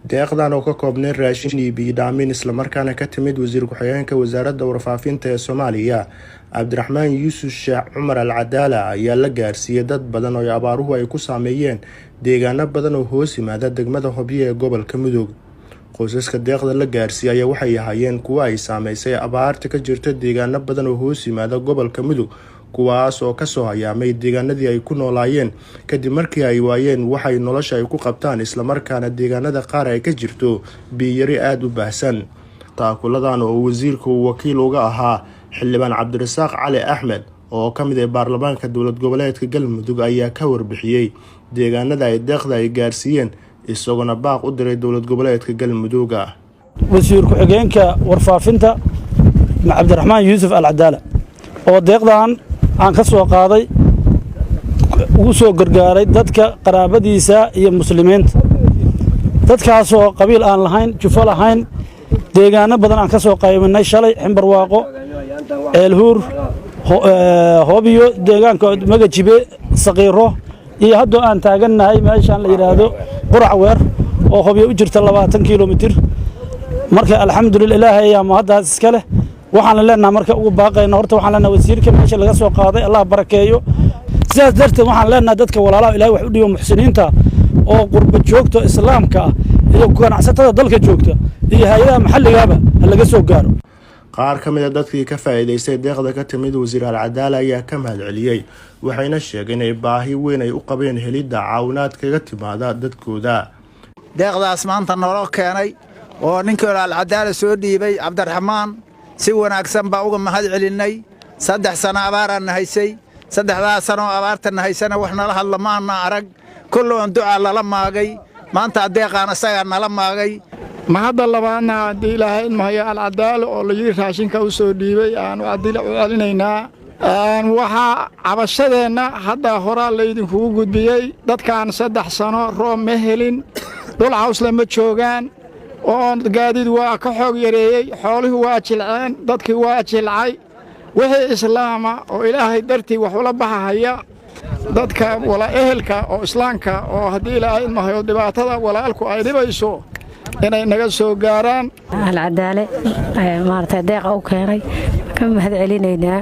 Deeqdan oo ka koobnay raashin iyo biyo dhaamin, islamarkaana ka timid wasiir ku-xigeenka wasaaradda warfaafinta ee Soomaaliya, Cabdiraxmaan Yuusuf Sheekh Cumar Al Cadaala, ayaa la gaarsiiyey dad badan oo abaaruhu ay ku saameeyeen deegaano badan oo hoos yimaada degmada Hobyo ee gobolka Mudug. Qoysaska deeqda la gaarsiiyey ayaa waxay ahaayeen kuwo ay saameysay abaarta ka jirta deegaano badan oo hoos yimaada gobolka Mudug, kuwaas oo kasoo hayaamay deegaanadii ay ku noolaayeen kadib markii ay waayeen waxay nolosha ay ku qabtaan, islamarkaana deegaanada qaar ay ka jirto biyari aada u baahsan. Taakuladan oo wasiirka uu wakiil uga ahaa Xildhibaan Cabdirasaaq Cali Axmed oo ka mid ah baarlamaanka dowlad goboleedka Galmudug ayaa ka warbixiyey deegaanada ay deeqda ay gaarsiiyeen, isagoona baaq u diray dowlad goboleedka Galmudugga. Wasiir ku-xigeenka warfaafinta Cabdiraxmaan Yuusuf Al Cadaala oo deeqdan aan ka soo qaaday ugu soo gargaaray dadka qaraabadiisa iyo muslimiinta, dadkaasoo qabiil aan lahayn, jufo lahayn, deegaano badan aan ka soo qaybanay shalay: Ximbarwaaqo, Ceelhuur, Hoobiyo, deegaanka Magajibe, Saqiiro iyo haddoo aan taagannahay meeshaan la yidhaahdo Qurac Weer oo Hobyo u jirta 20 kilomitir. Marka alxamdulillah, Ilaahay ayaa mahaddaas iska leh. Waxaan leenaha marka ugu baaqayna, horta waxaan leenahay wasiirka meesha laga soo qaaday Allah barakeeyo. Sidaas darteed waxaan leenahay dadka walaalaha Ilahay wax u dhiibo, muxsiniinta oo qurba joogta islaamka ah iyo ganacsatada dalka joogta iyo hay-adaha maxalligaaba ha laga soo gaaro. Qaar ka mid a dadkii ka faa'iidaystay deeqda ka timid wasiir Alcadaala ayaa ka mahad celiyey, waxayna sheegeen inay baahi weyn ay u qabeen helidda caawinaad kaga timaada dadkooda. Deeqdaas maanta naloo keenay oo ninkii Alcadaala soo dhiibay, Cabdiraxmaan, si wanaagsan baa uga mahad celinnay. 3 sano abaaraanna haysay. 3-daa sanoo abaartanna haysana wax nala hadla maana arag. Kulloon ducaa lala maagay, maanta deeqaan isagaa nala maagay. Ma hadda labaadna haddii Ilaahay idmahayo, Alcadaalo oo layidhi raashinka u soo dhiibay aanu adila u celinaynaa. Waxaa cabashadeenna hadda horaa laydinkugu gudbiyey. Dadkan 3 sano roob ma helin, dhul cawsle ma joogaan, oo gaadiid waa ka xoog yareeyey, xoolihii waa jilceen, dadkii waa jilcay. Wixii islaama oo Ilaahay dartii wax ula baxahaya dadka wala ehelka oo islaamka oo haddii Ilaahay idmahayo dhibaatada walaalku ay dhibayso inay naga soo gaaraan. Alcadaale maaragtay deeqa u keenay ka mahad celinaynaa.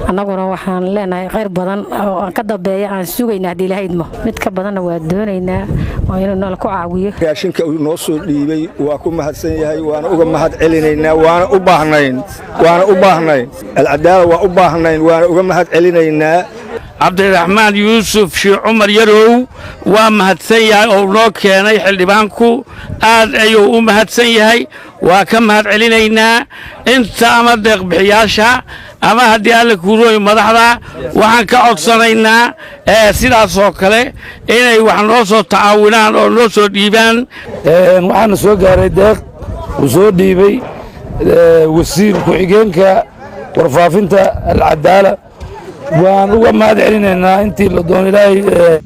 Annaguna waxaan leenahay khayr badan oo aan ka dambeeya aan sugayna haddii Ilaahay idmo. Mid ka badanna waa doonaynaa oo inuu nala ku caawiyo. Raashinka uu noo soo dhiibay waa ku mahadsan yahay, waana uga mahad celinaynaa, waana u baahnayn, waana u baahnayn. Alcadaala waa u baahnayn, waana uga mahad celinaynaa. Cabdiraxmaan Yuusuf Sheekh Cumar Yarow waa mahadsan yahay oo noo keenay. Xildhibaanku aad ayuu u mahadsan yahay, waa ka mahad celinaynaa. Inta ama deeqbixiyaasha ama haddii Alla kuurooy madaxda waxaan ka codsanaynaa sidaasoo kale inay wax noo soo tacaawinaan oo noo soo dhiibaan. Waxaana soo gaaray deeq uu soo dhiibay wasiir ku-xigeenka warfaafinta Alcadaala. Waan uga mahad celinaynaa intii la doono Ilaahay.